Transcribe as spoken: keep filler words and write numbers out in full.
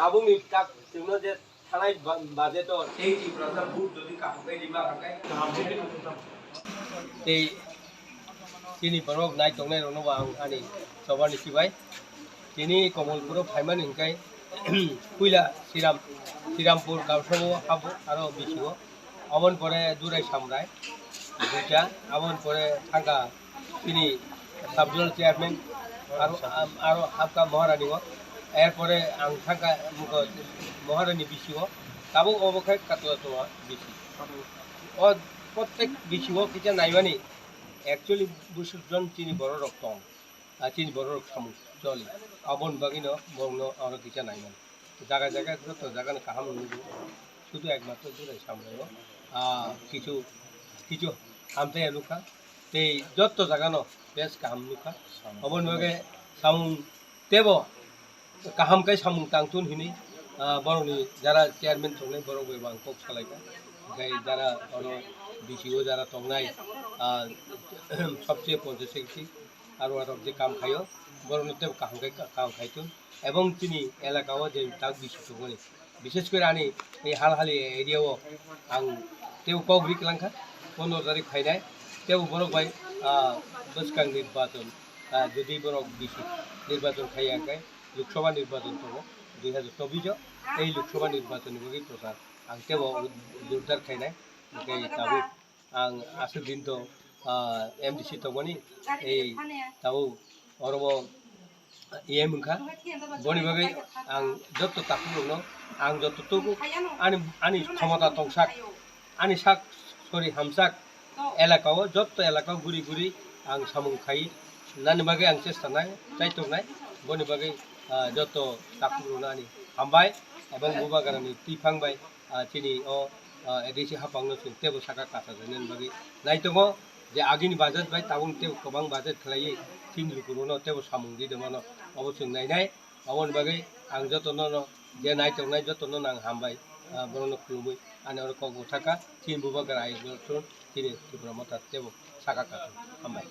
Tabukni tak chwngno je thanai ba-, budget-o tei Tiprasa vote jodi kaham khe rima hwnkhe kaham khe rima. Tei chini borok nai tongnai rokno bo ang ani choba ni sibai. Tini Komolpuro phaimani hwnkhe puila Sriram, Srirampur Gausao habo aro bisingo. Aboni pore Durai Samrai, duita. Aboni pore thangkha chini sub-zonal chairman, aro, aro habkha Maharani o. Erpore ang thangkha mukho Maharani bisingo. Tabuk obo khe Katla Tola bisi. O prottek bisingo kisa naimani actually bwswk jon chini borok rok tong. Ah, chini borok rok samung choli. Aboni bagwino borokno oro kisa naimani. Jaga jaga joto jagano kaham nugo. Sudu ekmatro Durai Samrai o, ah, kichu, kichu hamtaya nukha. Tei joto jagano bes kaham nukha. Aboni bagwi samung tebo kaham khe samung tangthun hinwi, ah, borokni jara chairman tongnai borok bai bo ang kok salaikha. Hwnkhe jara oro B C O jara tongnai, ah, sabse ponchayat secretary aro arok je kam khaio, borokno tebo kaham khe ka-, kam khaithun. Ebong chini elaka o je tak bisi tongmani, bishes kore ani ei Halhali area o ang tebo kok ri kwlangkha, pondro tarik phainai tebo borok bai, ah, bwskang nirbachon, ah, jodi borok bisi nirbachon khaiya hwnkhe Lok Sabha nirbachon tongo dui hajar chobbish o, ei Lok Sabha nirbachon ni bagwi prochar ang tebo jordar khainai, hwnkhe tabuk ang aswk din to, ah, M D C tongmani, ei tabuk oro bo E M wngkha. Boni bagwi ang joto takhuk rokno, ang joto tuku ani, ani khomota tongsak, ani sak sori hamsak elaka o, joto elaka o guri guri ang samung khai nani bagwi ang chesta nai, chai tongnai. Boni bagwi, ah, joto takhuk rokno ani hambai, ebong bubagrani twiphang bai, ah, chini o, ah, A D C hapangno chwng tebo saka kachajaknani bagwi nai tongo je agini budget bai tabuk tebo kwbang budget khlaiwi chini lukurokno tebo samung ri mano, obo chwng nainai. Aboni bagwi ang jotono no je nai tongnai jotono no ang hambai, ah, borokno khulumwi ani oro kok bo thaka chini bubagra ayuk chini Tipra Motha tebo saka kachajaknani hambai.